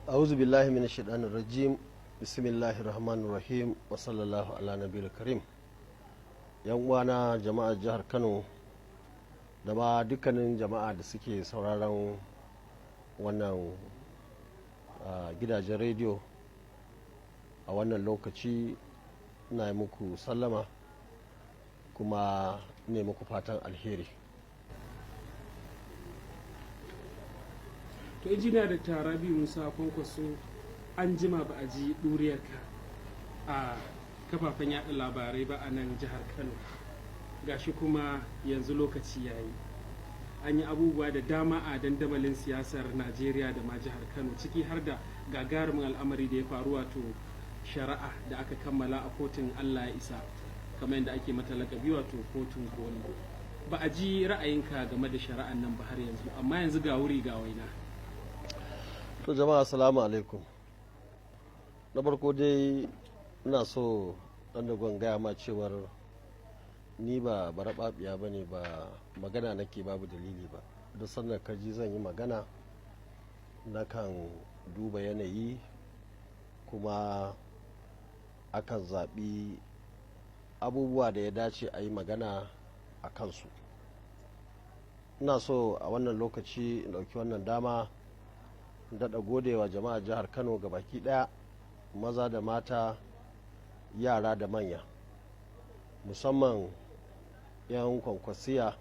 A'udhu billahi minash shaitanir rajim. Bismillahir rahmanir rahim. Wa sallallahu ala nabiyil karim. Yan uwana jama'ar jihar Kano da ma dukkanin jama'a da suke sauraron wannan gidajen rediyo a wannan lokaci, ina yi muku sallama kuma ne muku fatan alheri. To, Injiniya Dr. Rabi Musa Kwankwaso, an jima ba a ji ɗuriyarka a kafafen yaɗa labarai ba a nan jihar Kano. Gashi kuma yanzu lokaci ya yi. An yi abubuwa da dama a dandamalin siyasar Najeriya da ma jihar Kano, ciki har da gagarumin al'amari da ya faru, wato shari'a da aka kammala a kotun Allah ya isa, kamar yadda ake mata lakabi, wato kotun koli. Ba a ji ra'ayinka game da shari'an nan ba har yanzu, amma yanzu ga wuri ga waina. To jama'a, assalamu alaikum. Na farko dai ina so dan da gaya ma cewar ni ba barababiya ba ne, ba magana nake babu dalili ba. Duk sanda ka ji zan yi magana, nakan duba yanayi, kuma akan zaɓi abubuwa da ya dace a yi magana a kansu. Ina so a wannan lokaci in ɗauki wannan dama daɗa godewa jama'a jihar Kano ga baki ɗaya, maza da mata, yara da manya, musamman 'yan Kwankwasiya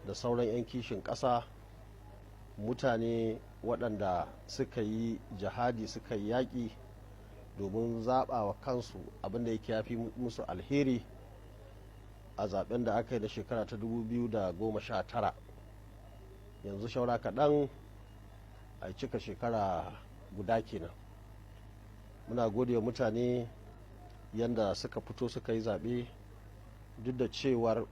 da sauran 'yan kishin ƙasa, mutane waɗanda suka yi jihadi, suka yi yaƙi domin zaɓa wa kansu abin da yake yafi musu alheri a zaben da aka yi na shekara ta 2019. Yanzu shaura kaɗan a cika shekara guda kenan. Muna gode wa mutane yadda suka fito suka yi zaɓe, duk da cewar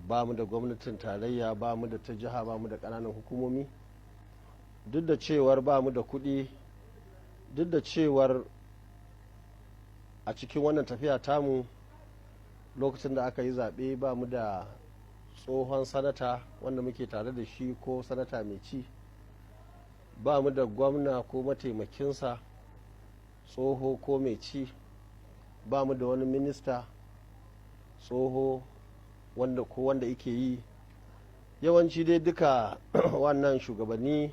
ba mu da gwamnatin tarayya, ba mu da ta jiha, ba mu da ƙananan hukumomi, duk da cewar ba mu da kuɗi, duk da cewar a cikin wannan tafiya tamu, lokacin da aka yi zaɓe, ba mu da tsohon sanata wanda muke tare da shi ko sanata mai ci, ba mu da gwamna ko mataimakinsa tsoho ko mai ci, ba mu da wani minista tsoho wanda ko wanda yake yi. Yawanci dai duka wannan shugabanni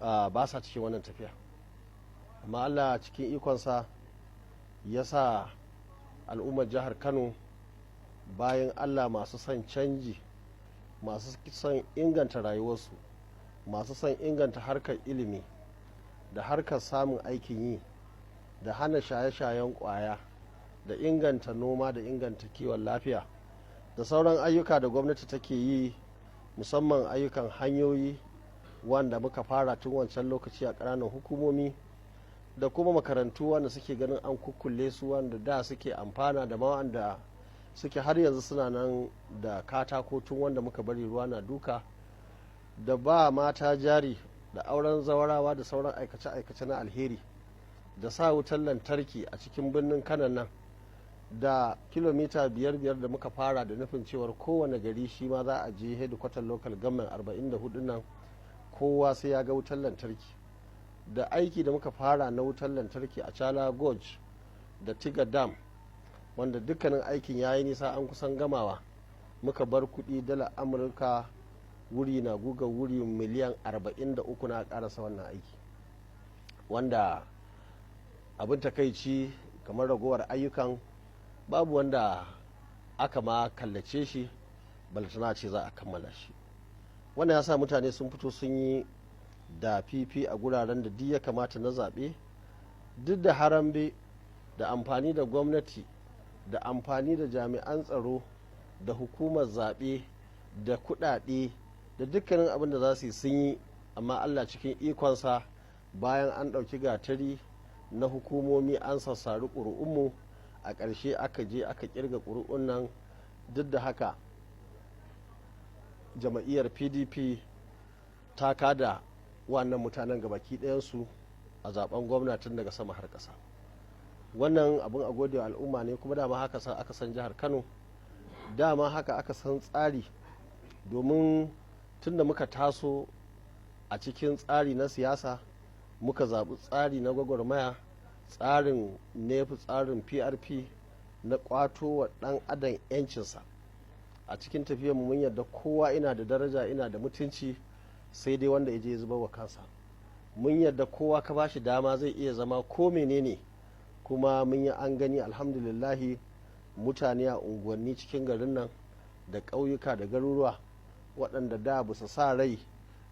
ba sa cikin wannan tafiya, amma Allah cikin ikonsa ya sa al'ummar jihar Kano, bayan Allah masu son canji, masu son inganta rayuwarsu, masu son inganta harkar ilimi da harkar samun aikin yi da hana shaye-shayen kwaya da inganta noma da inganta kiwon lafiya da sauran ayyuka da gwamnati take yi, musamman ayyukan hanyoyi wanda muka fara tun wancan lokaci a ƙananan hukumomi, da kuma makarantu wanda suke ganin an kukkulle su, wanda da suke amfana da ma wanda suke har yanzu suna nan da katako tun wanda muka bari ruwa na duka, da ba mata jari da auren zawarawa da sauran aikace-aikace na alheri, da sa wutar lantarki a cikin birnin Kanon nan da kilomita 5-5 da muka fara da nufin cewar kowane gari shi ma za a je hedikwatar local government 44 nan, kowa sai ya ga wutar lantarki, da aiki da muka fara na wutar lantarki a Chala Gorge da Tiga Dam, wanda dukkanin aikin ya yi nisa, an kusan gamawa. Muka bar kudi dala Amurka wuri na guga wuri miliyan 43 na karasa wannan aiki, wanda abin takaici kamar ragowar ayyukan babu wanda aka ma kallace shi, balantana ce za a kammala shi. Wannan ya sa mutane sun fito sun yi da fifi a guraren da duk ya kamata na zaɓe, duk da harambe da amfani da gwamnati da amfani da jami'an tsaro da hukumar zaɓe da kuɗaɗe da dukkanin abin da za su yi sun yi. Amma Allah cikin ikonsa, bayan an ɗauki gatari na hukumomi an sassari ƙuri'unmu, a ƙarshe aka je aka kirga ƙuri'un nan, duk da haka jama'iyyar PDP ta kada wannan mutanen gabaki ɗayansu a zaben gwamna tun daga sama har ƙasa. Wannan abin a gode wa al'umma ne, kuma dama haka aka san jihar Kano, dama haka aka san tsari, domin tun da muka taso a cikin tsari na siyasa Muka zaɓi tsari na gwagwarmaya, tsarin NEPU, tsarin PRP na ƙwato wa ɗan adam 'yancinsa. A cikin tafiyar mu mun yarda kowa ina da daraja, ina da mutunci, sai dai wanda ya je zuba wa kansa. Mun yarda kowa ka bashi dama zai iya zama ko menene, kuma mun yi an gani, alhamdulillahi, mutane a unguwanni cikin garin nan da ƙauyuka da garuruwa waɗanda da ba su sa rai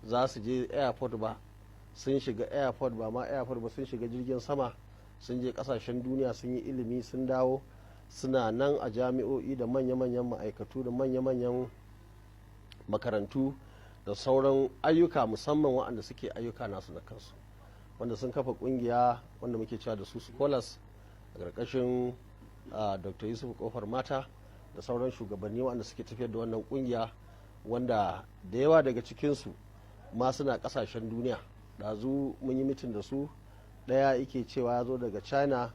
za su je airport ba, sun shiga airport, ba ma airport ba, sun shiga jirgin sama, sun je ƙasashen duniya, sun yi ilimi, sun dawo, suna nan a jami'o'i da manya-manyan ma'aikatu da manya-manyan makarantu da sauran ayyuka, musamman waɗanda suke ayyuka nasu na kansu, wanda sun kafa kungiya wanda muke cewa da su scholars a ƙarƙashin Dr. Yusuf Kofar Mata da sauran shugabanni waɗanda suke tafiyar da wannan kungiya, wanda da yawa daga cikinsu ma suna ƙasashen duniya. Ɗazu mun yi meeting da su, ɗaya yake cewa ya zo daga China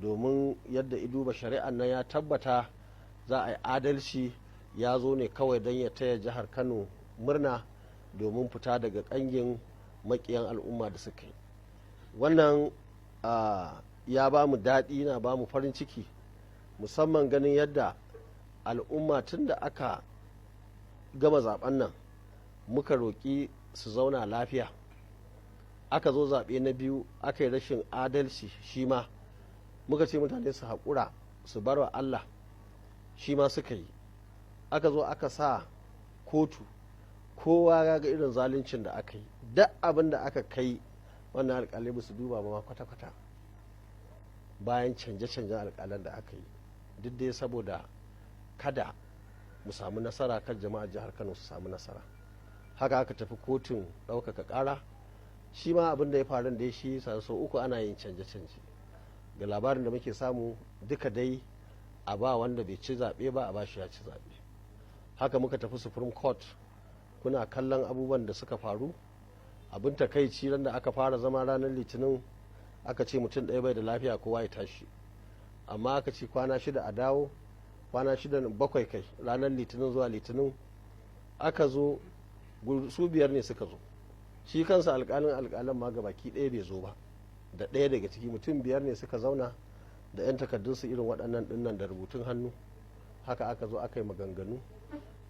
domin yadda ya duba shari'an nan ya tabbata za a yi adalci, ya zo ne kawai don ya taya jihar Kano murna domin fita daga kangin makiyan al'umma da suka yi. Wannan ya ba mu daɗi, na ba mu farin ciki, musamman ganin yadda al'umma tun da aka gama zaben nan muka roƙi su zauna lafiya. Aka zo zaɓe na biyu, aka yi rashin adalci, shi ma muka ce mutane su haƙura su bar wa Allah, shi ma suka yi. Aka zo aka sa kotu, kowa ya ga irin zaluncin da aka yi. Duk abin da aka kai wannan alƙalai ba su duba ba kwata-kwata, bayan canje-canjen alƙalan da aka yi, duk dai saboda kada mu samu nasara, kan jama'ar jihar Kano su samu nasara. Haka aka tafi kotun ɗaukaka ƙara, shi ma abin da ya faru da shi sau uku ana yin canje-canje. Ga labarin da muke samu, duka dai a ba wanda bai ci zaɓe ba a ba shi ya ci zaɓe. Haka muka tafi Supreme Court, kuna kallon abubuwan da suka faru. Abin takaici, ran da aka fara zama ranar Litinin, aka ce mutum ɗaya bai da lafiya, kowa ya tashi. Amma aka ce kwana 6 a dawo, kwana 6, 7 kai, ranar Litinin zuwa Litinin aka zo, su biyar ne suka zo. Shi kansa alkalin alkalan ma gabaki ɗaya bai zo ba, da ɗaya daga ciki. Mutum biyar ne suka zauna da 'yan takardunsu irin waɗannan dinnan da rubutun hannu. Haka aka zo aka yi maganganu,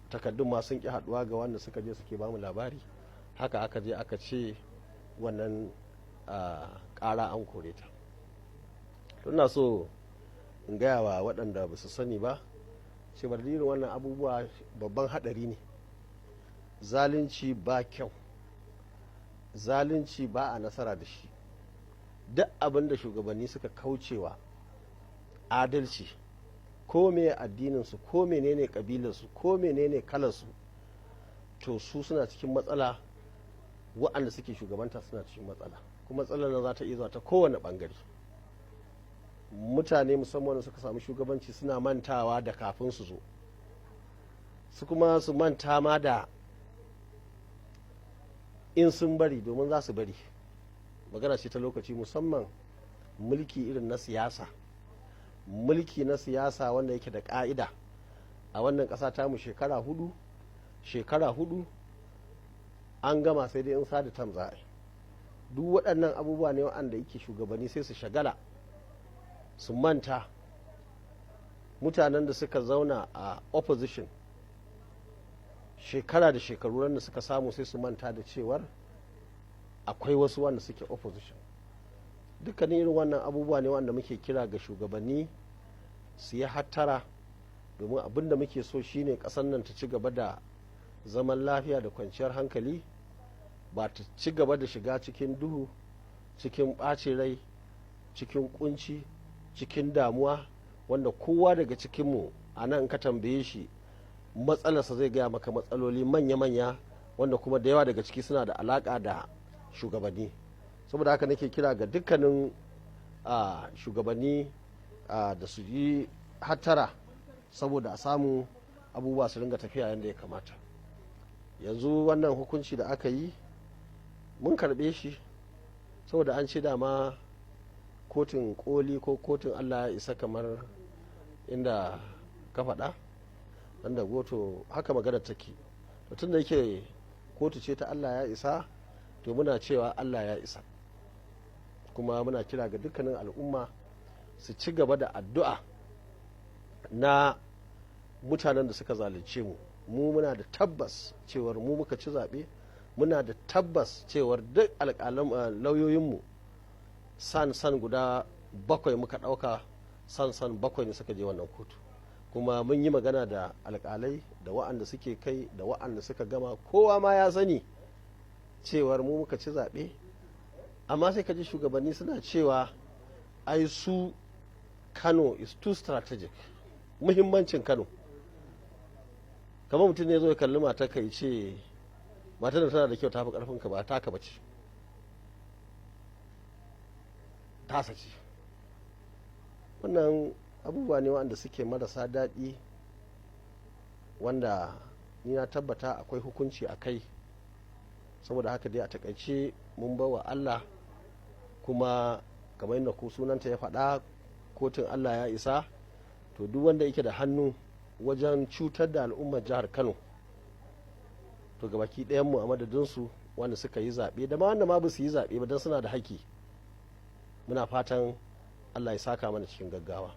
takardun ma sun ƙi haɗuwa ga wanda suka je suke bamu labari. Haka aka je aka ce wannan ƙara an kore ta. Ina so in gaya wa waɗanda ba su sani ba cewar irin wannan abubuwa babban haɗari ne. Zalunci ba kyau, zalunci ba a nasara da shi. Duk abin da shugabanni suka kaucewa adalci, ko me addininsu, ko menene kabilarsu, ko menene kalarsu, to su suna cikin matsala, waɗanda suke shugabanta suna cikin matsala, kuma matsalar nan za ta iya zuwa ta kowane ɓangare. Mutane, musamman suka samu shugabanci, suna mantawa da kafin su zo, su kuma su manta ma da in sun bari, domin za su bari, magana ce ta lokaci. Musamman mulki irin na siyasa, mulki na siyasa wanda yake da ka'ida a wannan ƙasa tamu, shekara 4, shekara 4 an gama, sai dai in third term za a yi. Duk waɗannan abubuwa ne waɗanda yake shugabanni sai su shagala su manta. Mutanen da suka zauna a opposition shekara da shekaru, da suka samu, sai su manta da cewar akwai wasu wanda suke opposition. Dukkanin irin wannan abubuwa ne wanda muke kira ga shugabanni su yi hattara, domin abin da muke so shine ƙasar nan ta ci gaba da zaman lafiya da kwanciyar hankali, ba ta ci gaba da shiga cikin duhu, cikin ɓacin rai, cikin kunci, cikin damuwa, wanda kowa daga cikinmu a nan ka tambaye shi matsalarsa zai gaya maka matsaloli manya-manya, wanda kuma da yawa daga ciki suna da alaka da shugabanni. Saboda haka nake kira ga dukkanin shugabanni da su yi hattara, saboda a samu abubuwa su ringa tafiya yadda ya kamata. Yanzu wannan hukunci da aka yi, mun karbe shi, saboda an ce dama kotun koli ko kotun Allah ya isa, kamar inda ka faɗa wanda goto, haka magana take. Tun da yake kotu ce ta Allah ya isa, to muna cewa Allah ya isa. Kuma muna kira ga dukkanin al'umma su ci gaba da addu'a na mutanen da suka zalunce mu. Mu muna da tabbas cewar mu muka ci zaɓe, muna da tabbas cewar duk alƙalan lauyoyinmu san san guda bakwai muka ɗauka, san san bakwai ne suka je wannan kotu. Kuma mun yi magana da alƙalai da wa'anda suke kai da wa'anda suka gama, kowa ma ya sani cewar mu muka ci zaɓe. Amma sai ka ji shugabanni suna cewa ai su Kano is too strategic. Muhimmancin Kano, kamar mutum ne zo ya kalli matar ka ce matar da tana da kyau tafi karfin ka, ba taka bace, tasa ce. Wannan abubuwa ne wanda suke marasa daɗi, wanda ni na tabbata akwai hukunci a kai. Saboda haka dai a takaice mun bawa Allah, kuma kamar yadda ku sunanta ya faɗa, kotun Allah ya isa. To duk wanda yake da hannu wajen cutar da al'ummar jihar Kano, to gabaki mu a madadinsu wanda suka yi zaɓe da ma wanda ma ba su yi zaɓe ba don suna da haƙƙi, muna fatan Allah ya saka mana cikin gaggawa.